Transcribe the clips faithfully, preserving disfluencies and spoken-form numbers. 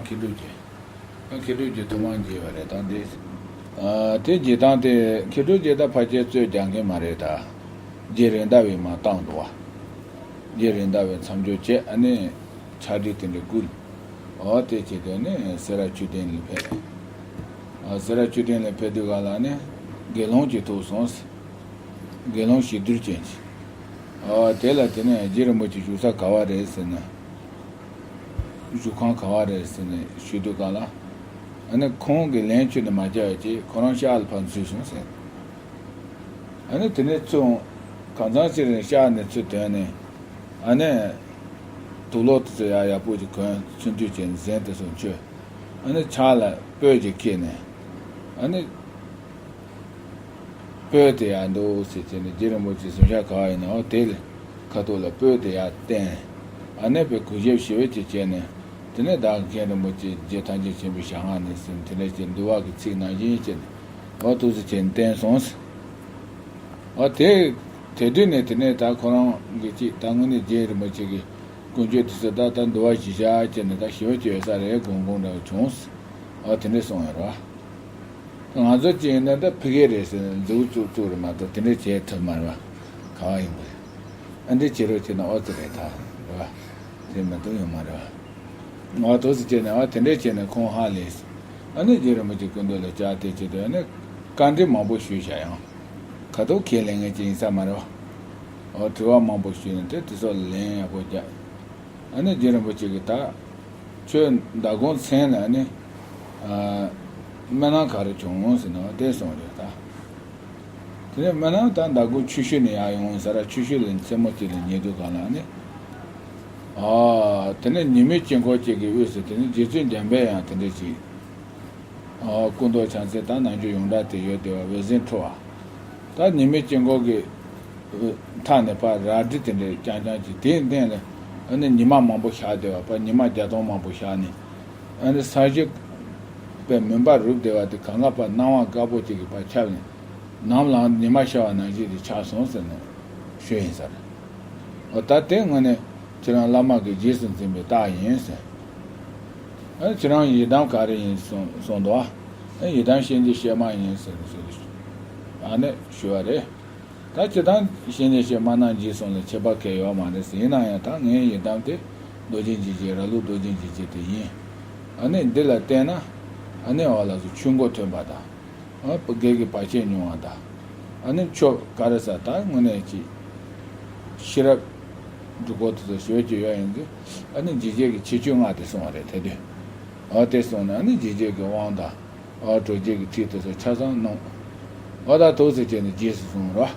མཁས་གྲུབ་རྗེ། མཁས་གྲུབ་རྗེ་ཐོག་མར་མཇལ་བ་རེད་ད་འདི། ཨ་དེ་མཇལ་སྟངས་དེ་མཁས་གྲུབ་རྗེ་ད་ཕལ་ཆེར་རྩོད་རྒྱག་མཁན་མ་རེད་ད། རྗེ་རེད་མདའ་བའི་མ་བཏང་འདུག་བ། རྗེ་རེད་མདའ་བའི་མཚམས་སྦྱོར་བྱས་ཨ་ནི་ཕྱག་བྲིས་དེ་འདྲ་བསྐུར། ཨོ་དེ་བྱས་དུས་ནི་སེ་ར་ཆོས་སྡིངས་ལ་ཕེབས། ཨ་སེ་ར་ཆོས་སྡིངས་ལ་ཕེབས་དུས་ག་ལ་ནི་དགེ་སློང་གཅིག་ཐུག་སོང་། དགེ་སློང་ཞི་དུལ་ཅན་ཅིག་ཨོ་དེ་ལ་དེ་ནས་རྗེ་རིན་པོ་ཆེ་བཞུགས་ས་ག་བ་རེད་ཟེར་ན། བཞུགས་ཁང་ག་བ་རེད་ཟེར་ནས་ཞུས་དུས་ག་ལ། ཨ་ནི་ཁོང་གིས་ལན་ཁྱོན་ནས་མ་རྒྱག་ཡ་ཅིག་ཁོ་རང་ཤག་ལ་ཕར་འཛུལ་སོང་ཟེར། ཨ་ནི་དེ་ནས་ཚུར་གང་ཚང་ཅིག་རེད་ཤག་ནས་ཚུར་ཐོན་ནས། ཨ་ནི་དུག་ལོག་དེ་ཚོ་ཡག་ཡག་པོ་ཅིག་གོན་ཚུར་འདུས་བྱས་ནས་གཟན་དེ་ཚོ་མཆོད། ཨ་ནི་ཕྱག་ལ་སྤོས་ཅིག་འཁྱེར་ནས། ཨ་ནི། སྤོས་དེ་ཡར་འདུག་ཟེར་བྱས་ནས་རྗེ་རིན་པོ་ཆེ་གཟིམ་ཤག་ག་བ་ཡིན་ནའང་དེ་ལ་ཁ་ཐུག་ལ་སྤོས་དེ་ཡར་བསྟན། ཨ་ནེ་པའི་གུས་ཞབས་ཞི་བ་ཅིག་བྱས་ནས། དེ་ནས་བདག་མཁན་རིན་པོ་ཆེ་རྗེ་ཐམས་ཅད་མཁྱེན་པའི་ཞལ་སྔ་ནས་ཟེར་དེ་འདྲ་བྱས་འདུལ་བ་གི་ཚིག་ནང་བཞིན་བྱས་ནས་འོ་ཐུགས་སུ་བྱས་ནས་བསྟན་སོང་ཟེར། འོ་དེ། དེ་དུས་ནས་དེ་ནས་ད་ཁོ་རང་གི་ཅིག་ད་དངོས་གནས་རྗེ་རིན་པོ་ཆེ་གི་ཀུན་སྤྱོད་དེ་ཚོ་ད་ད་འདུལ་བ་གཞི་བཞག་བྱས་ནས་ད་ཞི་བ་སྐྱེ་ས་རེད་དགོངས་དགོངས་འདྲ་བ་བྱུང་ཟེར། འོ་དེ་འདྲ་གསུངས་ཡོད་རེད་བ། ང་ཚོ་ཅིག་ཡིན་ན་ད་ཕ་གི་རེད་ཟེར་ནས་མཛུབ་བཙུགས་བཙུགས་རེད་མ་གཏོགས་དེ་འདྲ་བྱེད་ཐུབ་མ་རེད་བ། ག་བ་ཡིན་པ་རེད། ཨ་འདྲ་བྱེད་རོགས་བྱེད་ན་ཨོ་ཙི་རེད་ད། རེད་བ། དེ་མ་གཏོགས་ཡོང་མ་རེད་བ། ང་དོ་ཙི་བྱས་ནས་ཨ་དེ་འདྲ་བྱས་ནས་ཁོང་ཧ་ལས། ཨ་ནི་རྗེ་རིན་པོ་ཆེ་སྐུ་མདུན་ལ་བཅར་ཏེ་བྱེད་དུས་ཨ་ནི་བཀའ་འདྲི་མང་པོ་ཞུས་བཞག་ཡང་། ཁ་ཐུག་ཁས་ལེན་མཁན་ཅིག་ཡིན་ས་མ་རེད་བ། ཨོ་དྲི་བ་མང་པོ་ཞུས་ནས་དེ་དེ་ཚོ་ལ་ལན་ཡག་པོ་རྒྱག་ཨ་ནི་རྗེ་རིན་པོ་ཆེ་གིས་ད། ཁྱོད་མདང་དགོང་མཚན་ལ་ནི། ཨ། སྨོན་ལམ་ག་རེ་བྱུང་ཟེར་ན་དེ་གསུངས་རེད་ད། དེ་ནས་སྨོན་ལམ་ད་མདང་དགོང་ཆུ་ཤུར་ནས་ཡར་ཡོང་ས་ར་ཆུ་ཤུར་ལ་མཚན་མོ་གཅིག་ལ་ཉལ་དུས་གང་ལ་ནི། ཨ། དེ་ནས་ཉི་མའི་དཀྱིལ་འཁོར་གཅིག་གི་དབུས་སུ་དེ་ནས་རྗེ་བཙུན་འཇམ་དཔལ་དབྱངས་དེ་འདྲ་ཅིག་ཨ། སྐུ་མདོག་ཕྱག་མཚན་དང་རྣམ་འགྱུར་ཡོངས་གྲགས་དེ་ཡོད་དེ་བ་འོད་ཟེར་འཕྲོ་བ། ད་ཉི་མའི་དཀྱིལ་འཁོར་གྱི་མཐའ་ནས་ཕར་རལ་གྲི་དེ་འདྲའི་རྐྱང་རྐྱང་ཅིག་དེའི་སྟེང་ལ་ཨ་ནི་ཉི་མ་མང་པོ་ཤར་བསྡད་པ་ཕར་ཉི་མ་བརྒྱ་སྟོང་མང་པོ་ཤར་ནས། ཨ་ནི་ས་གཞི་པའི་མུན་པ་རུབ་བསྡད་པ་དེ་གང་ག་ཕར་སྣང་བ་དཀར་པོ་ཅིག་གིས་ཕར་ཁྱབ་ནས། ནམ་ལངས་ཉི་མ་ཤར་བ་ནང་བཞིན་དེ་ཆགས་སོང་ཟེར་ནས་ཞུས་ཡིན་ཟེར། འོ་ད་དེ་དངོས་གནས་ཁྱེད་རང་བླ་མ་གི་རྗེས་སུ་འཛིན་པའི་རྟགས་ཡིན་ཟེར། ཨ་ཁྱེད་རང་ཡི་དམ་ག་རེ་ཡིན་གསུངས་གསུངས་འདུག་ཨ་ཡི་དམ་གཤིན་རྗེ་གཤེད་མ་ཡིན་ཟེར་ཟེར། ཨ་ནི་ཞུ་བ་རེད། ད་སྤྱིར་བཏང་གཤིན་རྗེ་གཤེད་མ་རྣམས་འཇིགས་གསུམ་ལ་ཁྱད་པར་གང་ཡོད་མ་རེད་ཟེར། ཡིན་ན་ཡང་ད་ངའི་ཡི་དམ་དེ་རྡོ་རྗེ་འཇིགས་བྱེད་ར་ལུག་རྡོ་རྗེ་འཇིགས་བྱེད་དེ་ཡིན། ཨ་ནི་འདི་ལ་བརྟེན་ན་ཨ་ནི་འོ་ལགས་སོ་ཆོས་མགོ་ཐོན་པ་དང་། ཨ་བུ་རྒྱུད་ཀྱི་བར་ཆད་ཉུང་བ་དང་། ཨ་ནི་ཆོས་ག་རེ་ཟེར་ད་དངོས་གནས་ཀྱི་ཤེས་རབ་སྒྲུབ་སྐོར་དེ་ཚོ་ཞེ་པོ་ཅིག་ཡོད་ཡིན་དུས་ཨ་ནི་འཇིགས་བྱེད་ཀྱི་ཁྱད་ཆོས་ལྔ་དེ་གསུངས་པ་རེད་དེ་དུས། ཨ་དེ་གསུངས་ནས་ཨ་ནི་འཇིགས་བྱེད་ཀྱི་དབང་དང་། ཨ་གྲོལ་བྱེད་ཀྱི་ཚིག་དེ་ཚོ་ཆ་ཚང་གནང་། ཨ་ད་ཐུགས་སུ་ཆེ་ནས་རྗེས་སུ་བཟུང་རོ།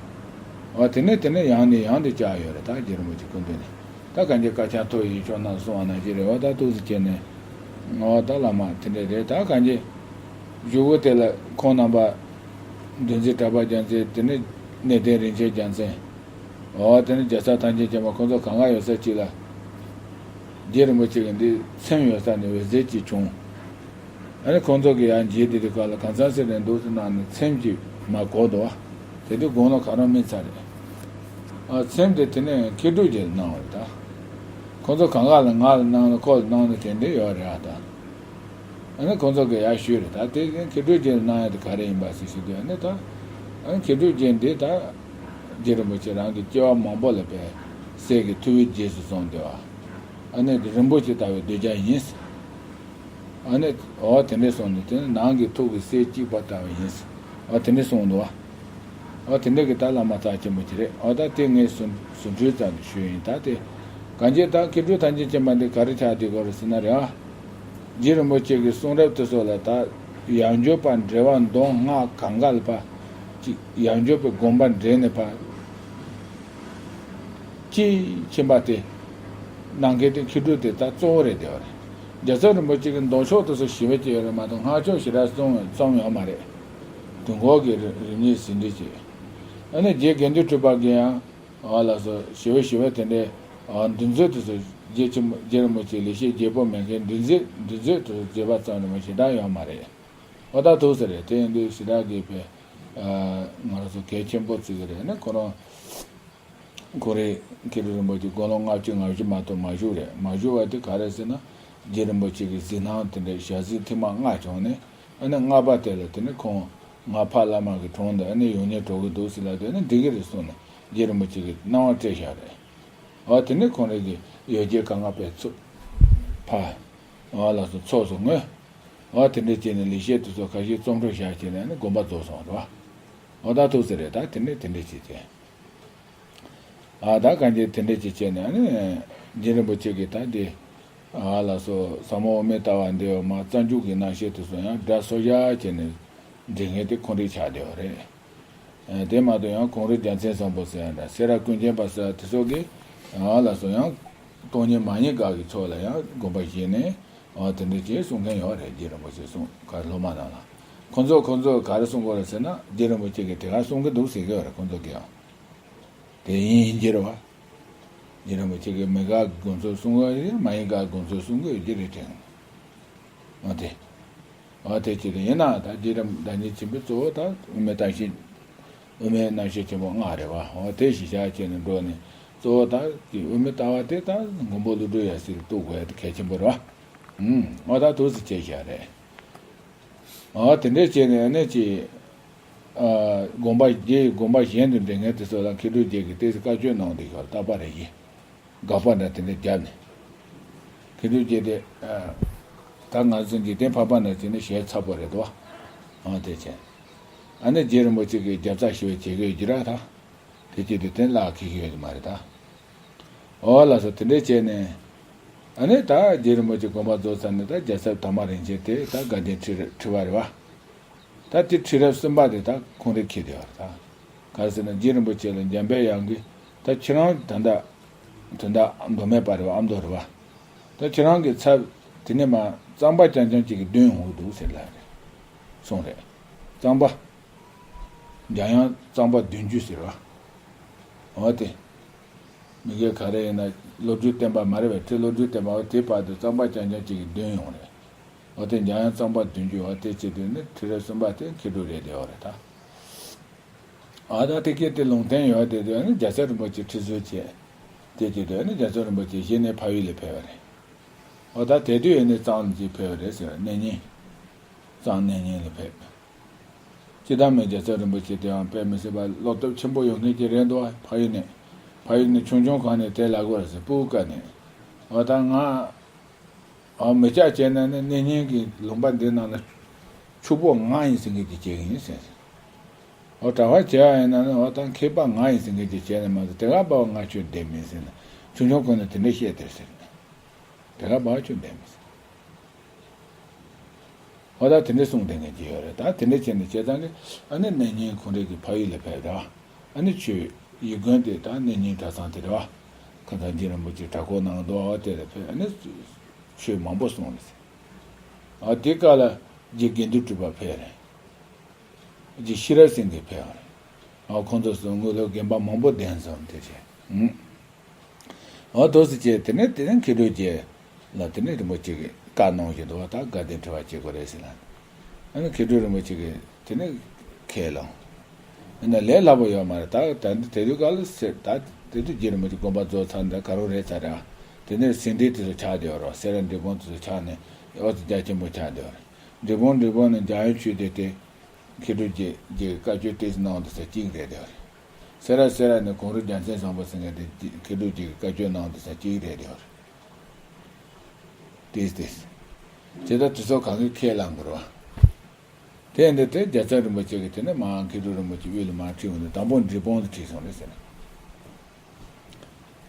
ཨ་དེ་ནས་དེ་ནས་ཡང་ནས་ཡང་དུ་བཅར་ཡོད་རེད་ད་རྗེ་རིན་པོ་ཆེ་སྐུ་མདུན་ནས། ད་གང་ཅི་དཀའ་ཆེན་ཐོབ་ཡིན་ཆོག་ན་གསུང་བ་ནང་བཞིན་རེད་བ། ད་ཐུགས་སུ་ཆེ་ནས། ཨ་ད་བླ་མ་དེ་འདྲ་རེད་ད་གང་ཅི། གཞུག་གུ་དེ་ལ་ཁོང་རྣམ་པ། འདུལ་འཛིན་གྲགས་པ་རྒྱལ་མཚན་དེ་ནས་གནས་བརྟན་རིན་ཆེན་རྒྱལ་མཚན། འོ་དེ་ནས་རྒྱལ་ཚབ་ཐམས་ཅད་མཁྱེན་པ་ཁོང་ཚོ་གང་ག་ཡོད་ས་གཅིག་ལ། རྗེ་རིན་པོ་ཆེ་གི་འདི་ཚེམས་ཡོད་ས་ནས་འོད་ཟེར་གཅིག་བྱུང་། ཨ་ནི་ཁོང་ཚོ་གི་ཡང་རྗེ་དེ་དུས་སྐབས་ལ་གང་ཚང་ཟེར་ནས་འདུག་སེ་གནང་ནས་ཚེམས་ཀྱིས་མར་བསྐོར་འདུག་བ། དེ་དུས་དགུང་ལོ་ག་རང་སྨིན་ཚར་རེད། ཨ་ཚེམས་དེ་དེ་ནས་མཁས་གྲུབ་རྗེ་ལ་གནང་བ་རེད་ད། ཁོང་ཚོ་གང་ག་ལ་ང་ལ་གནང་ལ་ཁོ་ལ་གནང་ལ་དེ་འདྲ་ཡོད་རེད་ཨ་ད། ཨ་ནི་ཁོང་ཚོ་གི་ཡར་ཞུས་རེད་ད་དེ་མཁས་གྲུབ་རྗེ་ལ་གནང་ཡ་དེ་ག་རེ་ཡིན་པ་ཟེར་ཞུས་དུས་ཨ་ནི་ད། ཨ་ནི་མཁས་གྲུབ་རྗེ་འདི་ད། རྗེ་རིན་པོ་ཆེ་རང་གི་སྐྱེ་བ་མང་པོ་ལ་པའི་སྲས་ཀྱི་ཐུ་བོའི་རྗེས་སུ་བཟུང་བསྡད་པ། ཨ་ནི་རིན་པོ་ཆེ་ལྟ་བུའི་གདུལ་བྱ་ཡིན། ཨ་ནི་འོ་དེ་འདྲས་སོང་ནས་དེ་ནི་ནང་གི་ཐུགས་ཀྱི་སྲས་གཅིག་པ་ལྟ་བུ་ཡིན། འོ་དེ་འདྲས་གསུངས་འདུག་བ། འོ་དེ་འདྲས་ཀྱི་ད་བླ་མ་རྩ་ཆེན་པོ་ཅིག་རེད། འོ་ད་དེ་ངས་ཟུར་ཟུར་འཕྲོས་ཙམ་དུ་ཞུས་ཡིན། ད་དེ་གང་ཅི་ད་མཁས་གྲུབ་ཐམས་ཅད་མཁྱེན་པ་འདི་ག་རེ་ཆགས་བསྡད་ཀྱི་ཡོད་རེད་ཟེར་ན་རེད་ཨ། རྗེ་རིན་པོ་ཆེ་གི་གསུང་རབ་དེ་ཚོ་ལ་ད་ཡང་བསྐྱར་པ་འགྲེལ་པ་མདོ་སྔགས་གང་ག་ལ་ཕར་ཅིག་ཡང་བསྐྱར་པའི་དགོངས་པ་འགྲེལ་ནས་ཕར། དཔྱིས་ཕྱིན་པ་དེ། གནང་མཁན་དེ་མཁས་གྲུབ་དེ་ད་གཙོ་བོ་རེད་བསྡད་པ་རེད། རྒྱལ་ཚབ་རིན་པོ་ཆེ་གི་མདོ་ཕྱོགས་དེ་ཚོ་ཞེ་པོ་ཅིག་ཡོད་རེད་མ་གཏོགས་སྔགས་ཕྱོགས་ཞེ་དྲག་རྩོམ་རྩོམ་ཡོད་མ་རེད། དུས་འཁོར་གྱི་རི་རིམ་གཉིས་ཟིན་བྲིས་བྱས། ཨ་ནི་རྗེ་དགེ་འདུན་གྲུབ་པ་གིས་ཡང་། ཨ་ལགས་སོ་ཞེ་པོ་ཞེ་པོ་དེ་འདྲའི། ཨ་འདུལ་མཛོད་དེ་ཚོ་རྗེ་ཆེན་པོ་རྗེ་རིན་པོ་ཆེ་ལེགས་བཤད་རྒྱལ་པོ་མེད་མཁན་འདུལ་མཛོད་འདུལ་མཛོད་དེ་ཚོ་མཛད་པ་ཙམ་རེད་མ་ཞེ་དྲག་ཡོད་མ་རེད། ཨོ་ད་ཐུགས་སུ་རེད་དེ་ཡིན་དུས་ཞེ་དྲག་གི་ཕེ། ཨ་ང་རང་ཚོ་གལ་ཆེན་པོ་བརྩི་གི་རེད་ནི་ཁོ་རང་། ཁོ་རེ་མཁས་གྲུབ་རིན་པོ་ཆེ་དགུང་ལོ་ལྔ་བཅུ་ང་བཞི་མ་གཏོགས་མ་བཞུགས་རེད། མ་བཞུགས་པ་དེ་ག་རེ་ཟེར་ན། རྗེ་རིན་པོ་ཆེ་གི་གཟིགས་སྣང་དེ་འདྲའི་ཞལ་གཟིགས་ཐེངས་མ་ལྔ་བྱུང་ནས། ཨ་ནི་ལྔ་པ་དེ་ལ་དེ་ནི་ཁོང་ང་ཕ་བླ་མ་གི་དྲུང་དུ་ཨ་ནི་ཡོང་ཉེན་འགྲོ་གི་འདུག་ཟེར་ལབ་དུས། ཨ་ནི་འགྲིག་གི་རེད་གསུངས་ནས། རྗེ་རིན་པོ་ཆེ་གིས་གནང་བ་སྤྲད་བཞག་རེད། འོ་དེ་ནས་ཁོང་རང་གི་ཡོ་བྱད་གང་ག་ཕར་ཚུར་ཕར། འོ་ལགས་སོ། ཚོགས་སུ་བསྔོས། འོ་དེ་འདྲ་བྱས་ནས་ལེགས་བཤད་དེ་ཚོ་ཁ་ཤས་རྩོམ་འཕྲོ་བཞག་བྱས་ནས་ཨ་ནི་དགོངས་པ་རྫོགས་སོང་རེད་བ། འོ་ད་ཐུགས་སྲས་རེད། ད་དེ་འདྲ་དེ་འདྲ་བྱས་ཏེ། ཨ་ད་གང་ཅི་དེ་འདྲ་ཅིག་བྱས་ནས་ཨ་ནི་རྗེ་རིན་པོ་ཆེ་གིས་ད་འདི། ཨ་ལགས་སོ། ཟབ་མོ་དབུ་མའི་ལྟ་བ་འདི་འོ་མ་རྩ་འཇུག་གི་རྣམ་བཤད་དེ་ཚོ་ཡང་སྒྲ་སོར་བཞག་བྱས་ནས་འབྲི་མཁན་དེ་ཁོང་རང་ཆགས་བསྡད་པ་རེད། ཨ་དེ་མ་གཏོགས་ཡང་གངས་རི་རྒྱལ་མཚན་བཟང་པོ་ཟེར་ཡང་འདྲ། སེ་ར་ཀུན་མཁྱེན་པ་ཟེར་དེ་ཚོ་གིས། ཨ་ལགས་སོ། ཡང་སྟོང་ཉིད་མ་ཉིད་དགའ་གི་ཚོགས་ལ་ཡང་དགོངས་པ་བཞེས་ནས། ཨ་དེ་འདྲ་ཅིག་གསུང་མཁན་ཡོད་རེད། རྗེ་རིན་པོ་ཆེ་གསུང་ག་སློབ་མ་རྣམས་ལ། ཁོང་ཚོ་ཁོང་ཚོ་ག་རེ་གསུང་གི་ཡོད་རེད་ཟེར་ན། རྗེ་རིན་པོ་ཆེ་གིས་དེ་ག་གསུང་གི་འདུག་ཟེར་གི་ཡོད་རེད། ཁོང་ཚོ་གིས་ཡང་། དེ་ཡིན་ཡིན་གྱི་རེད་བ། རྗེ་རིན་པོ་ཆེ་གིས་མི་དགའ་དགོངས་ཚུལ་གསུང་གི་ཡོད་ཀྱི་རེད། མ་ཡིན་དགའ་དགོངས་ཚུལ་གསུང་གི་ཡོད་ཀྱི་རེད་དྲན། འོ་དེ། འོ་དེ་ཅི་རེད། ཡིན་ནའང་ད་རྗེ་རིན་བདག་ཉིད་ཆེན་པོའི་གཙོ་བོ་ད་དབུ་མའི་རྣམ་བཤད། དབུ་མའི་རྣམ་བཤད་ཆེན་པོ་ལྔ་རེད་བ། འོ་དེ་གཞི་བཞག་བྱས་ནས་འགྲོ་ནས། གཙོ་བོ་ད་དབུ་མའི་ལྟ་བ་དེ་ད་མགོན་པོ་ཀླུ་སྒྲུབ་ཡབ་སྲས་ལ་གཏུག་དགོས་ཡ་དེ་གལ་ཆེན་པོ་རེད་བ། ཨུམ། འོ་ད་ཐུགས་སུ་ཆེ་བཞག་རེད། འོ་དེ་འདྲས་བྱས་ནས་ནི་ཅི། ཨ་དགོངས་པ་རྗེ་ཡི་དགོངས་པ་གཞན་དུ་འདྲེན་མཁན་དེ་ཚོ་ལ་མཁས་གྲུབ་རྗེ་གིས་ཏོག་ཙམ་བཀའ་ཆོས་གནང་འདུག་ཤོར་རྟག་པ་རེ་བཞིན། དགག་པ་འདྲ་དེ་འདྲ་བརྒྱབ་ནས། མཁས་གྲུབ་རྗེ་དེ། ཨ་ད་ང་ཚོ་འཇིག་རྟེན་ཕལ་པ་འདྲ་བྱས་ན་ཞལ་ཚ་པོ་རེད་དོ། འོ་དེ་བྱས། ཨ་ནི་རྗེ་རིན་པོ་ཆེ་གིས་རྒྱབ་རྩ་ཞེ་པོ་བྱེད་ཀྱི་ཡོད་ཀྱི་ར་ད། དེ་ཅི་དེ་དེ་བརླག་འཁེལ་གྱི་ཡོད་ཀྱི་མ་རེད་ད། འོ་ལགས་སོ། དེ་འདྲས་བྱས་ནས། ཨ་ནི་ད་རྗེ་རིན་པོ་ཆེ་དགོངས་པ་རྫོགས་ཚར་ནས་ད་རྒྱལ་ཚབ་དར་མ་རིན་ཆེན་དེ་ད་དགའ་ལྡན་ཁྲི་ཁྲི་པ་རེད་བ། ད་དེ་ཁྲི་རབས་གསུམ་པ་དེ་ད་ཁོང་རང་འཁྱེར་བསྡད་པ་རེད་ད། ག་རེ་ཟེར་ན་རྗེ་རིན་པོ་ཆེ་ལ་འཇམ་དཔལ་དབྱངས་ཀྱིས་ད་ཁྱེད་རང་ད་ལྟ་དོན་དག་མདོ་སྨད་པ་རེད་བ། ཨ་མདོ་རེད་བ། ད་ཁྱེད་རང་གི་ཚབ་དེ་ནས་མར་གཙང་པ་རྐྱང་རྐྱང་གཅིག་གིས་འདོན་འོང་གི་འདུག་ཟེར་ལབ་རེད། གསུངས་རེད། གཙང་པ། འཇམ་དབྱངས་གཙང་པ་བདུན་ཅུ་ཟེར་བ། འོ་དེ། མི་དགེ་ག་རེ་ཡིན་ན་བློ་གྲོས་བརྟན་པ་མ་རེད་པས། ཁྲི་བློ་གྲོས་བརྟན་པ་བ་དེ་བར་དུ་གཙང་པ་རྐྱང་རྐྱང་གཅིག་གིས་འདོན་ཡོང་རེད། འོ་དེ་འཇམ་དབྱངས་གཙང་པ་བདུན་ཅུ་བ་དེ་བྱེད་དུས་ནི་ཁྲི་རབས་གསུམ་པ་དེ་མཁས་གྲུབ་རེད་བསྡད་ཡོད་རེད་ད། ཨ་ད་དེ་སྐད་དེ་ལུང་བསྟན་ཡོད་དེ་དུས་ནི་རྒྱལ་ཚབ་རིན་པོ་ཆེ་ཁྲི་ཟུར་བྱས། དེ་བྱེད་དུས་ནི་རྒྱལ་ཚབ་རིན་པོ་ཆེ་གཞི་ནས་ཕ་ཡུལ་ལ་ཕེབས་པ་རེད། འོ་ད་དེ་དུས་ཡིན་ནི་གཙང་ལ་ཅིག་ཕེབས་པ་རེད་ཟེར་བ། གནས་རྙིང་། གཙང་གནས་རྙིང་ལ་ཕེབས། སྤྱིར་བཏང་མི་རྒྱལ་ཚབ་རིན་པོ་ཆེ་དེའང་དཔེ་མི་སྲིད་པ་བློ་སྟོབས་ཆེན་པོ་ཡོད་མཁན་ཅིག་རེད་འདུག་ཕ་ཡུལ་ནས། ཕ་ཡུལ་ནས་ཆུང་ཆུང་སྒང་ནས་དེ་ལབ་དགོས་རེད་ཟེར། སྤུ་གུ་སྐབས་ནས། འོ་ད་ང་། འོ་མི་སྐྱ་བྱས་ན་ནི་གནས་རྙིང་གི་ལུང་པ་འདི་ནང་ལ་ཕྱུག་པོ་ང་ཡིན་ཟེར་མཁན་ཅིག་བྱེད་ཀྱི་ཡིན་ཟེར། འོ་གྲྭ་པ་བྱས་པ་ཡིན་ན་ནི་འོ་ད་མཁས་པ་ང་ཡིན་ཟེར་མཁན་ཅིག་བྱས་ནས་མ་གཏོགས་དེ་ག་པ་ང་ཁྱོད་བདེན་མིན་ཟེར་ནས་ཆུང་ཆུང་སྒང་ནས་དེ་འདྲ་བཤད་དེ་ཟེར། དེ་ག་པ་ཁྱོད་བདེན་མིན་ཟེར། འོ་ད་དེ་འདྲ་གསུངས་བསྡད་མཁན་ཅིག་ཡོད་རེད། ད་དེ་འདྲ་བྱས་ནས་བྱས་ཙང་གི་ཨ་ནི་གནས་རྙིང་ཁོང་རང་གི་ཕ་ཡུལ་ལ་ཕེབས་ར། ཨ་ནི་ཆོས་ཡིག་དགོན་དེ་ད་གནས་རྙིང་གྲྭ་ཚང་དེ་རེད་བ། ཁ་སང་རྗེ་རིན་པོ་ཆེ་གྲྭ་སྐོར་གནང་འདུག་འོ་དེ་ལ་ཕེབས། ཨ་ནི་ཆོས་མང་པོ་གསུངས་རེད་ཟེར། འོ་དེ་སྐབས་ལ་རྗེ་དགེ་འདུན་གྲུབ་པ་ཕེབས་རེད། རྗེ་ཤེས་རབ་སེང་གེ་ཕེབས་རེད། འོ་ཁོང་ཚོ་གསུམ་དངོས་སློབ་དགོན་པ་མང་པོ་གདན་འཛོམས་དེ་བྱས། ཨུམ། འོ་ཐུགས་སུ་ཆེ། དེ་ནས་དེ་ནས་མཁས་གྲུབ་རྗེ་ལ་དེ་ནས་རིན་པོ་ཆེ་གིས་བཀའ་གནང་བཞིན་འདུག་བ། ད་དགའ་ལྡན་ཁྲི་པ་བྱེད་དགོས་རེད་ཟེར་ལ། ཨ་ནི་མཁས་གྲུབ་རིན་པོ་ཆེ་གིས་དེ་ནས་ཁས་བླངས། ཡིན་ན་ལས་སླ་པོ་ཡོད་མ་རེད། ད་ད་དེ་དུས་སྐབས་ལ་ཟེར། ད་དེ་དུས་རྗེ་རིན་པོ་ཆེ་དགོངས་པ་རྫོགས་ཚར་འདྲ་ག་རེ་རེད་ཚར་ར། དེ་ནས་སེ་འབྲས་དེ་ཚོ་ཆགས་བསྡད་ཡོད་རེད། སེ་ར་འབྲས་སྤུངས་དེ་ཚོ་ཆགས་ནས་ཨོ་ཙི་རྒྱ་ཆེན་པོ་ཆགས་བསྡད་ཡོད་རེད། འབྲས་སྤུངས་འབྲས་སྤུངས་ནས་འཇམ་དབྱངས་ཆོས་སྡེ་དེ། མཁས་གྲུབ་རྗེ་རྗེ་གིས་བཀའ་ཆོས་ཏོག་ཙམ་གནང་འདུག་ས་གཅིག་རེད་བསྡད་ཡོད་རེད། སེ་ར་སེ་ར་ནས་གངས་རི་རྒྱལ་མཚན་བཟང་པོ་ཟེར་མཁན་དེ་མཁས་གྲུབ་རྗེ་གིས་བཀའ་ཆོས་གནང་འདུག་ས་གཅིག་རེད་བསྡད་ཡོད་རེད། ཏོག་ཙམ་ཏོག་ཙམ། དེ་ལྟར་དེ་ཚོ་གང་གིས་ཁས་བླངས་དགོས་རེད་བ། དེ་ཡིན་དུས་དེ་རྒྱལ་ཚབ་རིན་པོ་ཆེ་གིས་དེ་ནས་མར་མཁས་གྲུབ་རིན་པོ་ཆེ་དབུས་ལ་མར་ཁྲིད་འོང་དུས་དང་པོ་འབྲས་སྤུངས་ལ་ཁྲིད་སོང་རེད་ཟེར།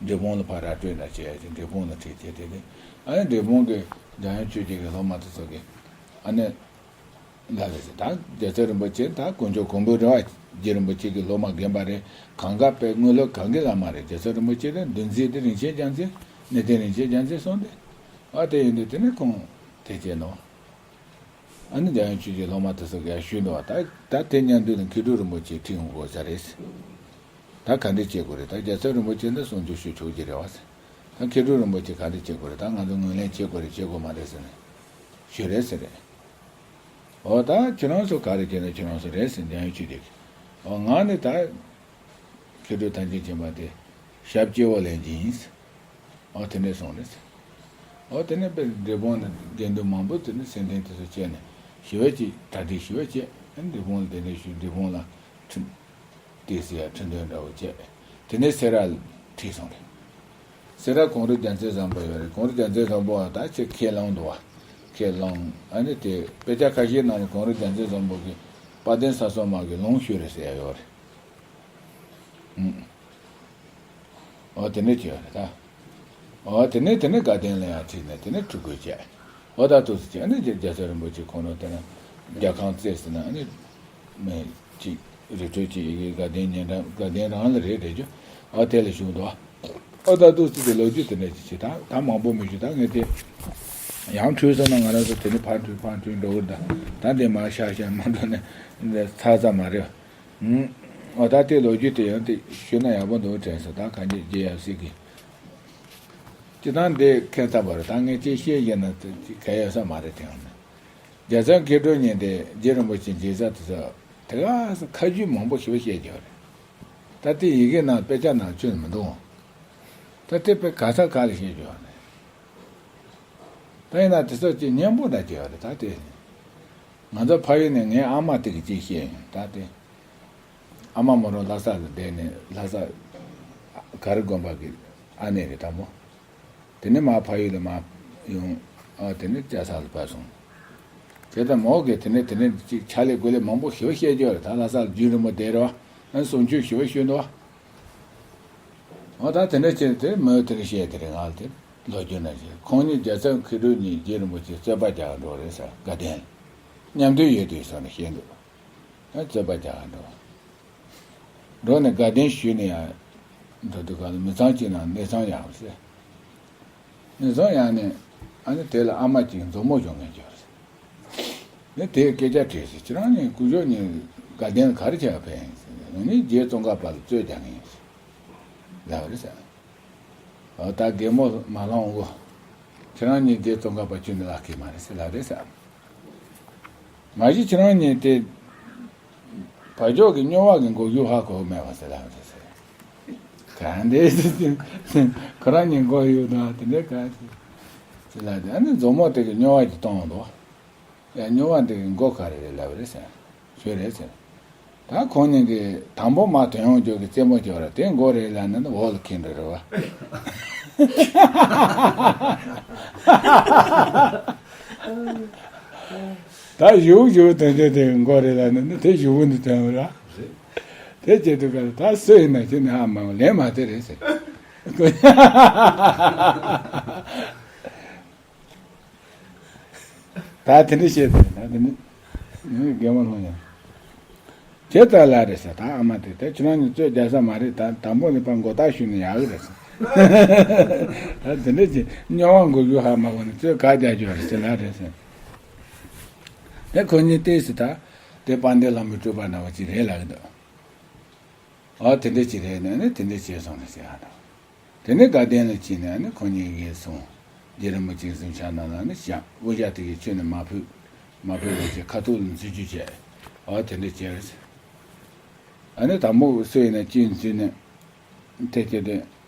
འབྲས་སྤུངས་ལ་ཕར་ར་སྤྲོད་འདྲ་བྱས་ཡ་ཅིག་འབྲས་སྤུངས་ལ་ཁྲིད་བྱས། དེ་ནས་ཨ་ནི་འབྲས་སྤུངས་ཀྱི་འཇམ་དབྱངས་ཆོས་རྗེ་གི་སློབ་མ་དེ་ཚོ་གིས་ཨ་ནི། ལ་རེ་ཟེར། ད་རྒྱལ་ཚབ་རིན་པོ་ཆེ་ད་དཀོན་མཆོག་མགོན་པོ་རེད་བ། རྗེ་རིན་པོ་ཆེ་གི་སློབ་མ་རྒན་པ་རེད། གང་ག་དཔེ་དངོས་སློབ་གང་གི་བླ་མ་རེད། རྒྱལ་ཚབ་རིན་པོ་ཆེ་རེད། འདུལ་འཛིན་དེ་རིན་ཆེན་རྒྱལ་མཚན། གནས་བརྟན་རིན་ཆེན་རྒྱལ་མཚན་སོང་སྟེ། ཨ་དེ་ཡིན་དུས་དེ་ནས་ཁོང་དེ་བྱས་ནོ། ཨ་ནི་འཇམ་དབྱངས་ཆོས་རྗེའི་སློབ་མ་དེ་ཚོ་གིས་ཞུས་འདུག་བ། ད་ད་དེ་མཉམ་དུ་ནི་མཁས་གྲུབ་རིན་པོ་ཆེ་ཁྲིད་འོང་དགོས་ས་རེད། ད་ག་འདྲ་བྱེད་དགོས་རེད། ད་རྒྱལ་ཚབ་རིན་པོ་ཆེ་འདི་གསུང་ཆོས་ཞུ་ཆོག་གི་རེད་བ་ཟེར། ད་མཁས་གྲུབ་རིན་པོ་ཆེ་ག་འདྲ་བྱེད་དགོས་རེད། ད་ང་ཚོ་ངོས་ལེན་བྱེད་དགོས་རེད་བྱེད་དགོས་མ་རེད་ཟེར་ནས་ཞུས་རེད་ཟེར་རེད། འོ་ད་ཁྱེད་རང་ཚོ་ག་རེ་བྱས་ན་ཁྱེད་རང་ཚོ་རེད་ཟེར། འཇམ་དབྱངས་ཆོས་རྗེ་གིས། འོ་ང་ནི་ད་མཁས་གྲུབ་ཐམས་ཅད་མཁྱེན་པ་དེ་ཞབས་སྐྱེ་བོ་ལེན་གྱི་ཡིན་ཟེར། འོ་དེ་འདྲས་གསུངས་རེད་ཟེར། འོ་དེ་ནས་དཔེ་འབྲས་སྤུངས་ལ་དགེ་འདུན་མང་པོ་དེ་ནས་སེམས་ལྡན་དེ་ཚོ་བྱས་ནས་ཞི་བ་ཅིག་གྲ་སྒྲིག་ཞི་བ་བྱས། ཨ་ནི་འབྲས་སྤུངས་ལ་གདན་འདྲེན་ཞུས། འབྲས་སྤུངས་ལ་ཁྲི། ཏི་སི་ཡ་ཁྲི་འདོན་འདྲ་བོ་བྱས། དེ་ནས་སེ་ར་ལ་ཁྲིད་སོང་རེད། སེ་ར་གངས་རི་རྒྱལ་མཚན་བཟང་པོ་ཡོད་རེད། གངས་རི་རྒྱལ་མཚན་བཟང་པོ་བ་ད་ཆེ་ཁས་བླངས་འདུག་བ། ཁས་བླངས། ཨ་ནི་དེ་དཔེ་ཆ་ཁ་ཤས་ནང་ལ་གངས་རི་རྒྱལ་མཚན་བཟང་པོ་གིས་དཔལ་ལྡན་ས་སོ་མ་གི་ལུང་ཞུས་རེད་ཟེར་ཡ་ཡོད་རེད། ཨུམ། འོ་དེ་འདྲ་བྱས་ཡོད་རེད་ད། འོ་དེ་ནས་དེ་ནས་དགའ་ལྡན་ལ་ཡང་ཁྲིད་ནས་དེ་ནས་ཁྲི་འགོད་བྱས། འོ་ད་ཐུགས་སུ་ཆེ་ནས་རྒྱལ་ཚབ་རིན་པོ་ཆེ་ཁོང་རང་དེ་ན་རྒྱལ་ཁང་བཙལ་ཟིན་ན་ནི་མི་གཅིག་རི་ཁྲོད་ཀྱི་ཡི་གེ་དགའ་ལྡན་ཉེ་འགྲམ་དགའ་ལྡན་རང་ལ་རེད་རེད་རྒྱུ། འོ་དེ་ལ་བཞུགས་འདུག། འོ་ད་ཐུགས་སུ་ཆེ་ལོ་རྒྱུས་དེ་འདྲ་ཅིག་བྱེད་ད་ད་མང་པོ་མི་ཞུ། ད་ངས་དེ་ཡང་འཁྲུལ་སོང་ན་ང་རང་ཚོ་དེ་ནས་ཕར་འཁྲུལ་ཕར་འཁྲུལ་འགྲོ་གི་རེད། ད་ད་འདི་མ་ཤར་ཤར་མ་འགྲོ་ནས་འདི་ཚར་ཚར་མ་རེད། ཨུམ། འོ་ད་དེ་ལོ་རྒྱུས་དེ་ཡང་དེ་ཞུས་ན་ཡག་པོ་འདུག་དྲན་སོང་། ད་གང་ཅི་རྒྱལ་ཡབ་སྲས་ཀྱི་སྤྱི་བཏང་འདི་ཁྱད་མཚར་པོ་རེད། ད་ངས་ཅིག་བཤད་བཞག་ན་གལ་ཡོད་ས་མ་རེད། དེ་ཡང་ན་རྒྱལ་ཚབ་མཁས་གྲུབ་གཉིས་དེ་རྗེ་རིན་པོ་ཆེ་མཇལ་ས་དེ་ཚོ་དེ་ག་ས་ཁ་རྒྱུན་མང་པོ་ཞིག་བཤད་ཀྱི་ཡོད་རེད། ད་དེ་ཡི་གེ་ནང་དཔེ་ཆ་ནང་ཁྱོན་མི་འདུག། ད་དེ་དཔེ་ག་ས་ག་ལ་བཤད་ཀྱི་ཡོད་རེད། ད་ཡིན་ན་དེ་ཚོ་ཅིག་སྙན་པོ་འདྲ་ཅིག་ཡོད་རེད། ད་དེ་ང་ཚོ་ཕ་ཡུལ་ནས་ངའི་ཨ་མ་དེ་གིས་ཅིག་བཤད་ཡོང་། ད་དེ་ཨ་མ་མོ་རང་ལྷ་ས་ལ་བསྡད་ནས་ལྷ་ས་ག་རི་དགོན་པ་གི་ཨ་ནེ་རེད་དང་པོ། དེ་ནས་མར་ཕ་ཡུལ་ལ་མར་ཡོང་། ཨ་དེ་ནས་ལྕགས་ཟམ་ལ་ཕར་སོང་། དེ་ལྟར་མོ་གིས་དེ་ནས་དེ་ནས་ཅིག་ཕྱག་ལས་དགུ་ལས་མང་པོ་ཞེ་པོ་བཤད་ཀྱི་ཡོད་རེད། ད་ལྷ་ས་ལ་རྒྱུན་རིང་པོ་བསྡད་རེད་བ། ཨ་གསུང་ཆོས་ཞེ་པོ་ཞུས་འདུག་བ། འོ་ད་དེ་འདྲ་བྱས་དེ་མོས་དེར་བཤད་དེ་རེད། ང་ལ་དེ་ལོ་རྒྱུས་ན་བྱས། ཁོང་གཉིས་རྒྱལ་ཚབ་མཁས་གྲུབ་གཉིས་རྗེ་རིན་པོ་ཆེ་རྩོད་པ་རྒྱག་འགྲོ་རེད་ཟེར། དགའ་ལྡན་མཉམ་འདུས་ཡོད་དུས་སོང་ནས་བཤད་འདུག། ཨ་རྩོད་པ་རྒྱག་འགྲོ། འགྲོ་ནས་དགའ་ལྡན་ཞུས་ནས་ཡང་འགྲོ་དུས་ག་ལ་མི་ཚང་གཅིག་ནང་གནས་ཚང་ཡག་ཟེར། གནས་ཚང་ཡག་ནས་ཨ་ནི་དེ་ལ་ཨ་མ་གཅིག་མཛོ་མོ་བྱུང་ངེས་ཀྱི་ཡོད་རེད། ནི་དེས་སྐད་ཆ་དྲིས་ཟེར། ཁྱེད་རང་གཉིས་སྐུ་ཞབས་གཉིས་དགའ་ལྡན་ག་རེ་བྱས་པ་ཕེབས་ཡིན་ཟེར། ང་གཉིས་རྗེ་ཙོང་ཁ་པ་ལ་རྩོད་རྒྱག་མཁན་ཡིན་ཟེར་ལབ་པ་རེད་ཟེར། འོ་ད་རྒན་མོ་མ་ལངས་འོ། ཁྱེད་རང་གཉིས་རྗེ་ཙོང་ཁ་པ་ཁྱོན་ནས་ལབ་ཀྱི་མ་རེད་ཟེར་ལབ་རེད་ཟེར། མ་གཞི་ཁྱེད་རང་གཉིས་དེ་བ་ཇོ་གི་སྨྱོ་བ་གི་མགོ་གཡུག་ཧ་གོ་མེད་པ་ཟེར་ལབ་རེད་ཟེར། གང་འདྲས་ཟེར། ཁོ་རང་གཉིས་མགོ་གཡུག་དང་དེ་འདྲས་གང་ཟེར་ལབ་དེ། ཨ་ནི་མཛོ་མོ་དེ་གི་སྨྱོ་བ་ཅིག་གཏོང་འདུག། ཡ་སྨྱོ་བ་འདི་གི་མགོ་ག་རེ་རེད་ལབ་རེད་ཟེར། ཞུས་རེད་ཟེར། ད་ཁོང་གཉིས་ཀྱིས་དང་པོ་མར་དོན་ཡོང་རྒྱུ་གི་རྩེད་མོ་བྱེད་པ་རེད། དེ་མགོ་རེད་ལབ་ན་ནི་འོག་ལ་འཁྱེར་འགྲོ་རེད་བ། ད་གཞུག་གཞུག་དོན་རྒྱུ་དེ་མགོ་རེད་ལབ་ན་ནི་དེ་གཞུག་གུ་ནས་དོན་ཡོང་ར། དེ་བྱེད་དུས་ག་ལ་ད་སུ་ཡིན་ན་ཁྱེད་ནི་ཧ་མ་གོ། ལན་མ་དེ་རེད་ཟེར། ད་དེ་འདྲ་བཤད་པས་ད་དེ་ནི་རྒན་མོ་ལྷུང་ཡང་། ཇི་ལྟར་ལ་རེད་ཟེར། ད་ཨ་མ་དེ་དེ་ཁྱེད་རང་གཉིས་རྩོད་རྒྱག་ས་མ་རེད། ད་དང་པོ་ནས་ཕར་མགོ་བཏགས་ཞུས་ན་ཡག་གི་རེད་ཟེར། ད་དེ་འདྲ་ཅིག་སྨྱོ་བ་མགོ་གཡུག་ཧ་མ་གོ་ནས་རྩོད་ག་རྒྱག་རྒྱུ་རེད་ཟེར་ལ་རེད་ཟེར། དེ་ཁོ་གཉིས་བལྟས་ཟེར། ད་དེ་དཔལ་ལྡན་ལྷ་མོའི་སྤྲུལ་པ་འདྲ་བ་ཅིག་རེད་ལབ་གི་འདུག། ཨ་དེ་འདྲ་ཅིག་རེད་ནས་ནི་དེ་འདྲ་བྱས་སོང་ནས་ཟེར་ཡ་འདུག། དེ་ནས་དགའ་ལྡན་ལ་ཕྱིན་ནས་ནི་ཁོ་གཉིས་ཀྱིས་གསུངས། རྗེ་རིན་པོ་ཆེ་གཟིམ་ཤག་ནང་ལ་ནི་བཞག། དབུ་ཞྭ་དེ་གའི་ཁྱོན་ནས་མ་ཕུད། མ་ཕུད་པ་བྱས་ཁ་ཐུག་ལ་འཛུལ་རྒྱུ་བྱས། ཨ་དེ་འདྲ་བྱས། ཨ་ནི་དང་པོ་སུ་ཡིན་ན་གཅིག་འཛུལ་ནས་དེ་བྱས་ཏེ་གཡས་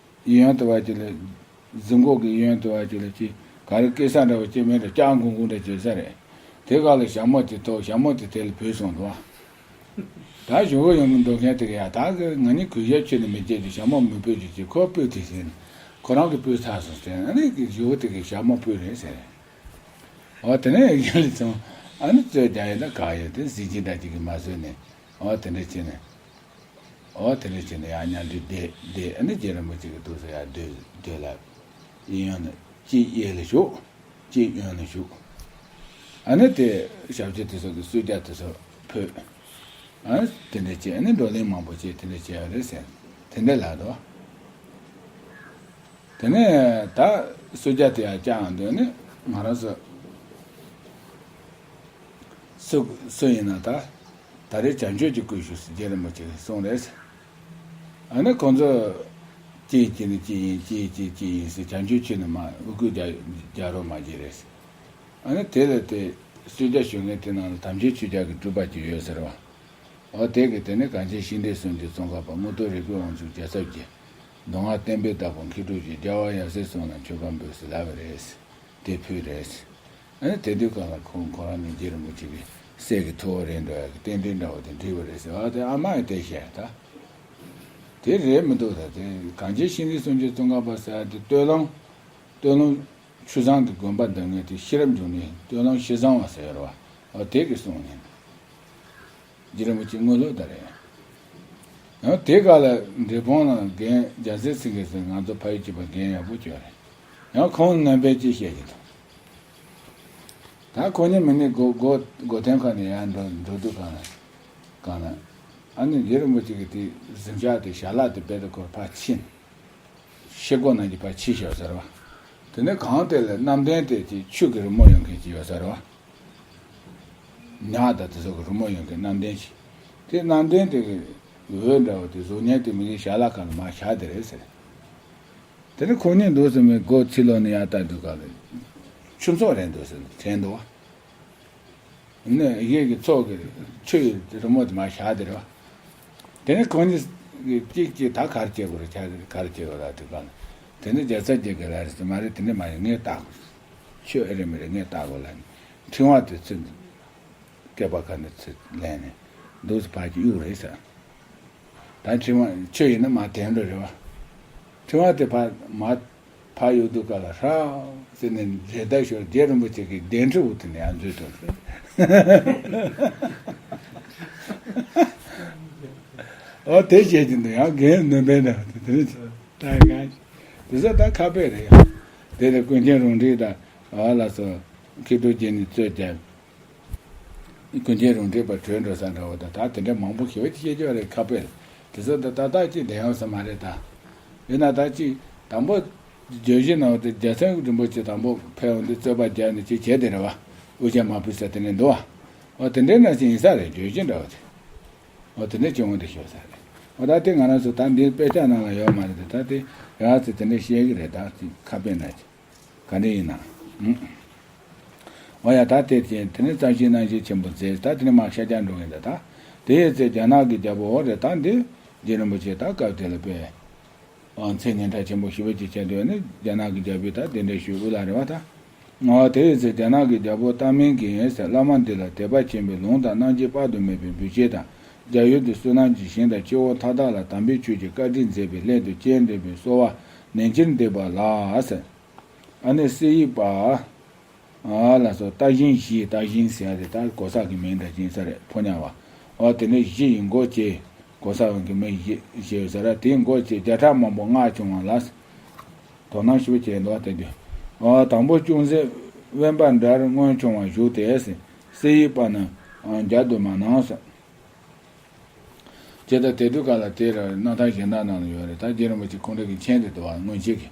གཡོན་དུ་བ་ཅིག་ལ། གཟིམ་འོག་གི་གཡས་གཡོན་དུ་བ་ཅིག་ལ་ཅིག་ག་རེ་སྐྱེ་ས་འདྲ་བ་ཅིག་མེད་འགྲོ། ལྕགས་འགུང་འགུང་འདྲ་བྱེད་ས་རེད། དེ་ག་ལ་ཞྭ་མོ་དེ་ཐོགས། ཞྭ་མོ་དེ་དེ་ལ་བུད་སོང་འདུག་བ། ད་ཞུ་བོ་ཡོང་གི་འདུག་མཁན་དེ་ག་ཡ་ད་གི་ང་གཉིས་གུས་ཞབས་ཆེ་ནས་མི་བྱེད་དེ་ཞྭ་མོ་མི་ཕུད་ཅིག་ཅིག་ཁོ་ཕུད་དེ་ཟིན། ཁོ་རང་གིས་ཕུད་ཚར་སོང་ཟེར། ཨ་ནི་གི་ཞུ་བོ་དེ་གིས་ཞྭ་མོ་ཕུད་རེད་ཟེར། འོ་དེ་ནས་ཡིན་ལ་སོང་། ཨ་ནི་རྩོད་རྒྱག་ཡོད་ན་ག་ཡོད་དེ་གཟི་བརྗིད་འདྲ་ཅིག་གིས་མ་བཟོད་ནས། འོ་དེ་འདྲ་བྱས་ནས། འོ་དེ་འདྲ་བྱས་ནས་ཡང་མཉམ་འདུས་བསྡད་བསྡད། ཨ་ནི་རྗེ་རིན་པོ་ཆེ་གི་ཐུགས་སུ་ཡར་སྡོད་སྡོད་ལ། གཡས་གཡོན་ནས་གཅིག་གཡས་ལ་བཞུགས། གཅིག་གཡོན་ལ་བཞུགས། ཨ་ནི་དེ་ཞབས་ཕྱི་དེ་ཚོ་གི་གསོལ་ཇ་དེ་ཚོ་ཕུལ། ཨ་ནི་དེ་འདྲ་བྱས། ཨ་ནི་བགྲོ་གླེང་མང་པོ་བྱས། དེ་འདྲ་བྱས་པ་རེད་ཟེར། དེ་འདྲ་ལབ་འདུག། དེ་ནས་ད་གསོལ་ཇ་དེ་ཡར་བཀྱག་འདུག་ནས་ང་རང་ཚོ་སུ་སུ་ཡིན་ན་ད་ད་རེས་བྱམས་ཆོས་ཀྱི་སྐུ་ཞུ་ཟེར་རྗེ་རིན་པོ་ཆེ་གིས་གསུངས་རེད། ཨ་ནི་ཁོང་ཚོ་གཅིག་གཅིག་ནི་གཅིག་ཡིན། གཅིག་གཅིག་གཅིག་ཡིན་ཟེར། བྱམས་ཆོས་ཆོས་ནི་མ་འུ་སྐུལ་རྒྱག་རྒྱག་རོགས་མ་བྱེད་རེད། ཨ་ནི་དེ་ལ་དེ་གསོལ་ཇ་ཞུ་མཁན་དེ་ནང་ལ་དམ་ཆོས་ཆོས་རྒྱལ་གྱི་སྤྲུལ་པ་ཅིག་ཡོད་ཟེར་བ། འོ་དེ་གིས་དེ་ནི་གངས་ཅན་ཤིང་འབྲས་གསུམ་གྱི་ཙོང་ཁ་པ། རྔུལ་སྟོབས་རིག་པའི་དབང་ཕྱུག་རྒྱལ་ཚབ་ཀྱི། མདོ་སྔགས་བསྟན་པའི་བདག་པོ་མཁས་གྲུབ་ཀྱི། རྒྱལ་བ་ཡབ་སྲས་གསུམ་ལ་མཆོད་པ་འབུལ་ཟེར་ལབ་པ་རེད། དེ་ཕུལ་རེད། ཨ་ནི་དེ་དུས་སྒང་ལ་ཁོང་ཁོ་རང་ནི་རྗེ་རིན་པོ་ཆེ་གི་སྲས་ཀྱི་ཐུ་བོ་རེད་འགྲོ་ཡ་གི་རྟེན་འབྲེལ་འདྲ་བོ་དེ་འགྲིག་པ་རེད་ཟེར་བ་དེ་ཨ་མ་ཡིས་དེ་བཤད་ད། དེ་རེད་མི་འདུག་ད་དེ་གངས་ཅན་ཤིང་འཛིན་སུམ་ཅུ་ཙོང་ཁ་པ་ཟེར་ཡ་དེ་སྟོད་ལུང་། སྟོད་ལུང་ཆུ་བཟང་གི་དགོན་པ་འདི་ངས་དེ་ཤེས་རབ་འབྱུང་གནས་སྟོད་ལུང་ཤེས་བཟང་བ་ཟེར་བ། ཨོ་དེ་གི་གསུང་ཡིན། རྗེ་རིན་པོ་ཆེ་དངོས་སློབ་ད་རེད། ཡང་དེ་ག་ལ་འབྲས་སྤུངས་ལ་རྒན་རྒྱལ་མཚན་སེང་གེ་ཟེར་ང་ཚོ་ཕ་ཡུལ་གཅིག་པ་རྒན་ཡག་པོ་ཅིག་ཡོད་རེད། ཡང་ཁོང་ནང་པའི་ཅིག་བཤད་ཀྱི་འདུག་ད་ཁོ་གཉིས་མི་གཉིས་སྒོ་སྒོ་སྒོ་ཐེམ་ཁ་ནས་ཡར་འགྲོ་འགྲོ་དུས་གང་ལ་གང་ལ། ཨ་ནི་རྗེ་རིན་པོ་ཆེ་གི་དེ་གཟིམ་ཤག་དེ་ཞལ་ལག་དེ་རྦད་དེ་ཁོར་ཕར་ཕྱིན། ཤེལ་སྒོ་ནང་གི་ཕར་ཕྱིན་ཤག་ཟེར་བ། དེ་ནས་གང་དེ་ལ་གནམ་ལྡན་དེ་ཅིག་ཆུ་གི་རི་མོ་ཡོང་མཁན་ཅིག་ཡོད་ཟེར་བ། ཉག་དང་དེ་ཚོ་གི་རི་མོ་ཡོང་མཁན་གནམ་ལྡན་ཞིག་དེ་གནམ་ལྡན་དེ་གི་འོད་འདྲ་བོ་དེ་གཟུགས་བརྙན་དེ་མི་གི་ཞལ་ལག་ཁ་ལ་མར་བཞག་དེ་རེད་ཟེར། དེ་ནས་ཁོ་གཉིས་འདུག་ཟེར་མི་སྒོ་ཕྱི་ལོགས་ནས་ཡར་ལྟ་དུས་ག་ལ། ཆུ་མཚོ་རེད་འདུག་ཟེར་དྲན་འདུག་བ། ནས་གཞན་གྱི་ཚོགས་ཀྱི་ཆུ་ཡི་རི་མོ་དེ་མར་བཞག་དེ་རེད་བ། དེ་ནས་ཁོང་གཉིས་ཀྱིས་གཅིག་གཅིག་ད་ག་རེ་བྱེད་དགོས་རེད་ཆ་ག་རེ་བྱེད་དགོས་རེད་དེ་ག་ལ། དེ་ནས་རྒྱལ་ཚ་རྒྱལ་ཁབ་ལ་རེད་ཟེར་མ་རེད་དེ་འདྲ་མ་རེད་ངས་བལྟ་དགོས། ཆུ་ཨེ་རེད་མི་རེད་ངས་བལྟ་དགོས་ལ་ནི། ཕྲེང་བ་དེ་ཚུར་སྐེད་པ་ཁ་ནས་ཚུར་ལེན་ནས་འདུག་སེ་ཕར་གྱི་གཡུག་རེད་ཟེར། ད་ཕྲེང་བ་ཆུ་ཡིན་ན་མར་དེད་འགྲོ་རེད་བ། ཕྲེང་བ་དེ་ཕར་མར་ཕར་གཡུག་དུས་སྐབས་ལ་ཧྲག་ཟེར་ནས་རེ་ལྟ་ཞོར་རྗེ་རིན་པོ་ཆེ་གི་གདན་ཁྲི་འོག་ཏུ་ནས་ཡར་འཛུལ་ཐོན་ཟེར། ཨོ་དེ་བྱས་ཀྱི་འདུག་ཡང་རྒན་ནོན་པའི་འདྲ་བ་དེ་དེ་རིང་ད་ང་དེ་ཚོ་ད་ཁ་དཔེ་རེད་ཡ། དེ་ལས་ཀུན་མཁྱེན་རོང་འབྲིང་དང་ཨ་ལ་སོགས་མཁས་གྲུབ་རྗེ་ནི་གཙོས་བྱས། ཀུན་མཁྱེན་རོང་འབྲིང་པ་བྲོས་འགྲོ་ས་འདྲ་བོ་དང་ད་དེ་འདྲ་མང་པོ་ཞེ་པོ་ཅིག་བཤད་རྒྱུ་རེད་ཁ་དཔེ་ལ། དེ་ཚོ་ད་ཏག་ཏག་ཅིག་བདེན་ཡོད་ས་མ་རེད་ད། ཡིན་ན་ད་ཅིག་དང་པོ་བརྗོད་གཞི་ནང་དུ་རྒྱལ་མཚན་རིན་པོ་ཆེ་དང་པོ་ཕེབས་འོང་དུས་རྩོད་པ་རྒྱག་ནས་ཅིག་བྱས་དེ་རེད་བ། དབུ་ཅན་མ་ཕུལ་ས་དེ་འདྲ་འདུག་བ། འོ་དེ་འདྲའི་ནང་བཞིན་ཡིན་ས་རེད་བརྗོད་གཞི་འདྲ་བོ་དེ། འོ་དེ་འདྲ་ཅིག་འོང་དུ་ཤོར་ས་རེད། འོ་ད་དེ་ང་རང་ཚོ་ད་འདིའི་དཔེ་ཆ་ནང་ལ་ཡོད་མ་རེད་དེ་ད་དེ་ཡང་ཚེ་དེ་འདྲ་བཤད་གི་རེད་ད་ཅིག་ཁ་དཔེ་ན་ཅིག་ག་འདྲ་ཡིན་ན། ཨུམ། འོ་ཡ་ད་དེ་བཞིན་དེ་ནས་བསམ་ཤེས་རྣམ་བཤད་ཆེན་པོ་མཛད་ད་དེ་ནས་མར་ཤར་རྒྱག་འགྲོ་གིན་ད་ད། དེ་ཡི་ཚེ་རྒྱ་ནག་གི་རྒྱལ་པོ་འོ་རེད་ད་འདི་རྗེ་རིན་པོ་ཆེ་ད་སྐབས་དེ་ལ་དཔེ། ཨ་མཚན་སྙན་གྲགས་ཆེན་པོ་ཞེ་པོ་ཅིག་བྱས་འདུག་ནི་རྒྱ་ནག་གི་རྒྱལ་པོས་ད་གདན་འདྲེན་ཞུས་དབུ་བླ་རེད་བ་ད། འོ་དེ་ཡི་ཚེ་རྒྱ་ནག་གི་རྒྱལ་པོ་ཏཱ་མིང་གིས་ཡིན་ཟེར་བླ་མ་འདི་ལ་དད་པ་ཆེན་པོས་ལུང་དང་རྣམ་འབྱེད་དཔག་ཏུ་མེད་པའི་འབུལ་བྱེད་དང་རྒྱ་ཡུལ་དུ་བསོད་ནམས་ཀྱི་ཞིང་དང་སྤྱི་བོ་མཐའ་དག་ལ་དམ་པའི་ཆོས་ཀྱི་བཀའ་དྲིན་མཛད་པའི་སླད་དུ་སྤྱན་འདྲེན་པའི་གསོལ་བ་ནན་ཆེར་འདེབས་པ་ལགས་ཟེར། ཨ་ནི་གསེར་ཡིག་པ། ཨ་ལ་སོགས་རྟ་བཞོན་བཞི་རྟ་བཞོན་ཟེར་ཡ་དེ་ད་གོ་ས་གི་མིང་འདྲ་ཅན་ས་རེད་ཕོ་ཉ་བ། ཨོ་དེ་ནས་བཞི་ཡི་མགོ་བཅད་གོ་ས་གི་མིང་བཞི་ཞེས་ཟེར་ར་དེའི་མགོ་བཅད་བརྒྱ་ཕྲག་མང་པོ་སྔགས་སྐྱོང་བ་ལ། དོ་སྣང་ཞིབ་བྱས་འདུག་བ་དེ་དུས། ཨོ་དང་པོ་ཅུང་ཟད་དབེན་པ་འདྲར་སྔོན་ཆུང་བ་བཞུགས་ཏེ་ཟེར་གསེར་ཡིག་པ་ནི་ཨ་མཇལ་དུ་མ་གནང་ཟེར། ཇི་ལྟར་དེ་དུས་ག་ལ་དེ་ར་རྣམ་ཐར་གཞན་དག་ནང་ལ་ཡོད་རེད་ད་རྗེ་རིན་པོ་ཆེ་ཁོང་རང་གི་མཆན་དེ་འདུག་བ་སྔོན་ཆད་ཀྱི།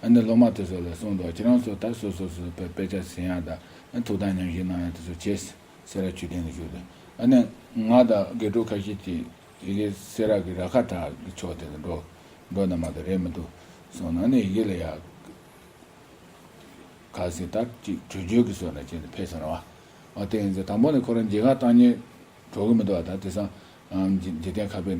ཨ་ནི་སློབ་མ་དེ་ཚོ་ལ་གསུངས་འདུག་ཁྱེད་རང་ཚོ་ད་སོ་སོ་སོ་སོ་དཔེ་དཔེ་ཆ་ཟིན་ཡག་དང་ཐུགས་དམ་ཉམས་བཞེས་གནང་ཡག་དེ་ཚོ་བྱས། སེ་ར་ཆོས་སྡིངས་ལ་བཞུགས་ཏེ། ཨ་ནི་ང་དང་དགེ་ཕྲུག་ཁ་ཤས་ཀྱིས་ཡི་གེ་སེ་ར་གི་ར་ཁ་བྲག་གི་ཕྱོགས་དེ་ལ་འགྲོ་འགྲོ་ན་མ་གཏོགས་རེད་མི་འདུག་གསུངས་ན་ཨ་ནི་ཡི་གེ་ལ་ཡག་ག་ཟིག་ད་ཅིག་བྲོས་བྱོལ་གྱི་བཟོ་འདྲ་བྱས་ནས་ཕེབས་སོང་ར་བ། ཨ་དེ་ཡིན་ཚེ་དང་པོ་ནས་ཁོ་རང་མཇལ་ཁ་བཏང་ཉེ་འགྲོ་གི་མི་འདུག་བ་ད་དེང་སང་འཇིག་རྟེན་ཁ་དཔེ་ནས།